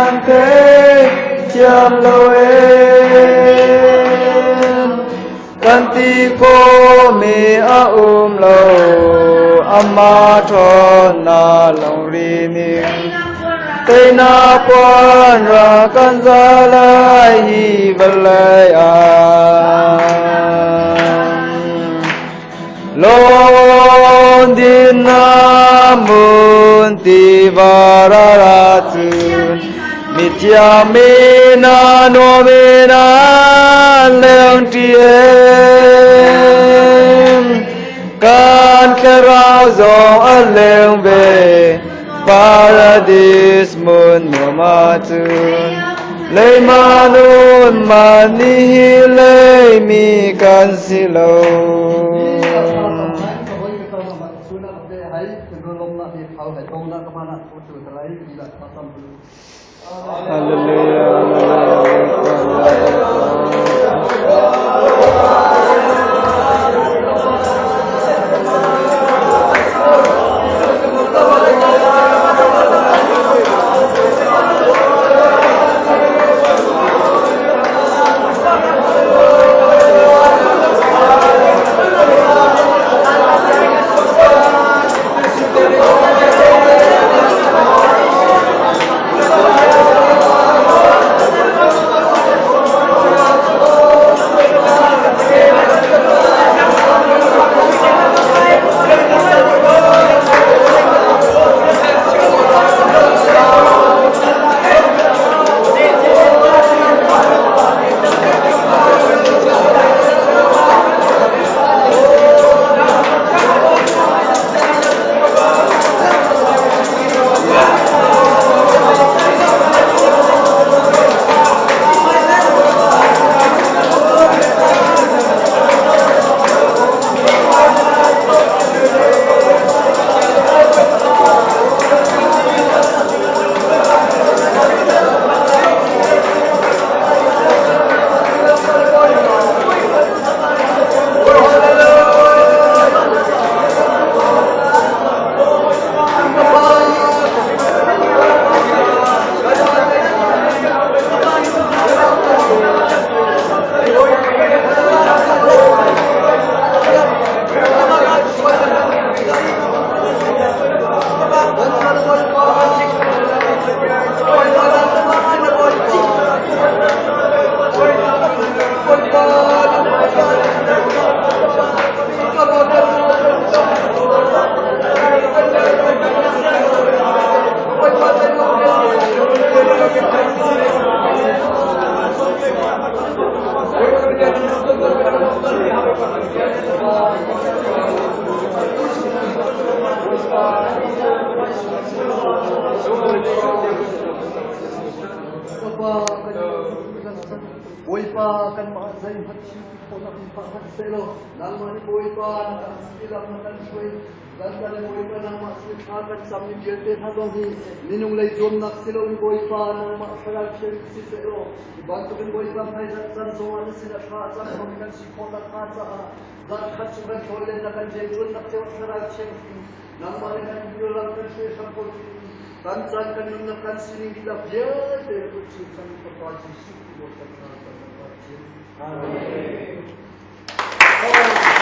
An thei thiam lo in kan ti khawhmi a um lo, amah ṭhawnnak lawng ri ning. Teinak puan ra kan za lai hi vawlei ah. Lawndinnak mun tiva ra cun mithiang mi na nuam in an leng ṭi em. Kan thlarau zong a leng ve paradis mun nuam ahcun. Leima nun mah ni hi leimi kan si lo. Bawipa kanmah zeihmanh chim ti khawhnak in fah hmanh sehlaw nangmah nih Bawipa na kan silam na kan hruai. Zan in Bawipa nangmah sin thla kan cammi vialte hna zong hi minung lei zuamnak si loin Bawipa nangmah thlarau thiang si sehlaw hi bantukin Bawipa hmaizarh caan zongah na sinah thla a cam khomi kan si khawh nakhnga caah zarh khat chung kan ṭhawl len na kan rianṭuannak cio thlarau thianghlim nangmah nih kan ram kan hruai hram ko tiin kan caan kan nunnak kan sining dihlak vialte na kut chung cang Fapa Jesuh Khrih Bawipa thla kan rak chin. Amen.